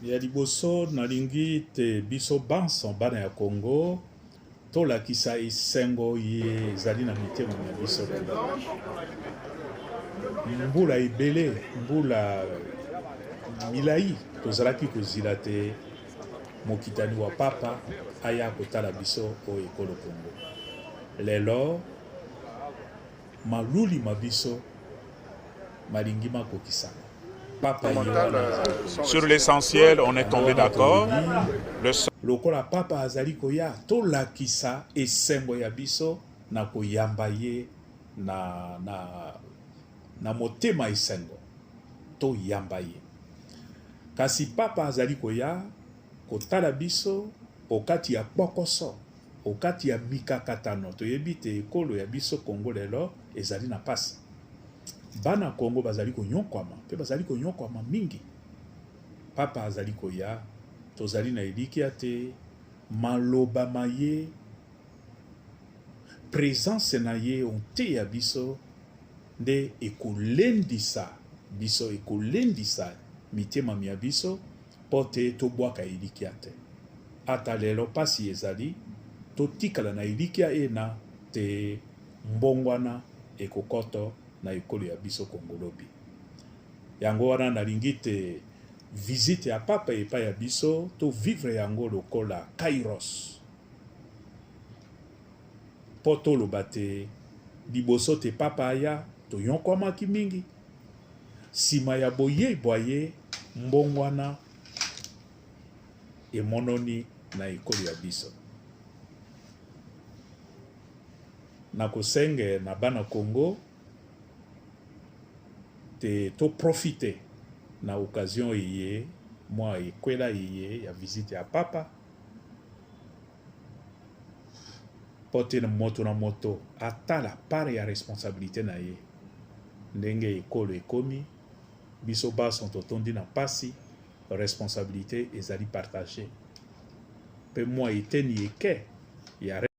Ya liboso, nalingi te biso banso bana ya Congo tolakisa esengo ye ezali na mitema mya biso lelo. Mbula ebele, mbula milai tozalaki kozila te mokitani wa Papa aya kotala biso o ekolo Congo. Lelo maluli ma biso malingi makokisama. Papa ye wana azali koya. Sur l'essentiel, on est tombé d'accord. Le Lokola Papa azali koya, tolakisa esengo ya biso na koyamba ye na, na, na motema esengo. Toyamba ye. Kasi Papa azali koya kotala biso okati ya kpokoso, okati ya mikakatano. Toyebi te ekolo ya biso Congo lelo ezali na pasi. Bana Congo bazali konyokwama mpe bazali konyokwama mingi. Papa azali koya, tozali na elikya te maloba ma ye, presence na ye onte ya biso nde ekolendisa biso, ekolendisa mitema mya biso mpo te tobwaka elikya te. Ata lelo pasi ezali, totikala na elikya ena te mbongwana ekokoto na ekolo ya biso Congo lobi. Yango wana nalingi te visite ya Papa epai ya biso to vivre yango lokola kairos, mpo toloba te liboso te Papa aya tonyokwamaki mingi, sima ya boyei bwa ye mbongwana emononi na ekolo ya biso. Nakosenge na bana Congo te to profiter na occasion eye mwa ekwela eye ya visite ya Papa mpo te moto na moto atala part ya responsabilite na ye ndenge ekolo ekomi biso baso totondi na pasi, responsabilite ezali partage mpe mwa eteni eke ya.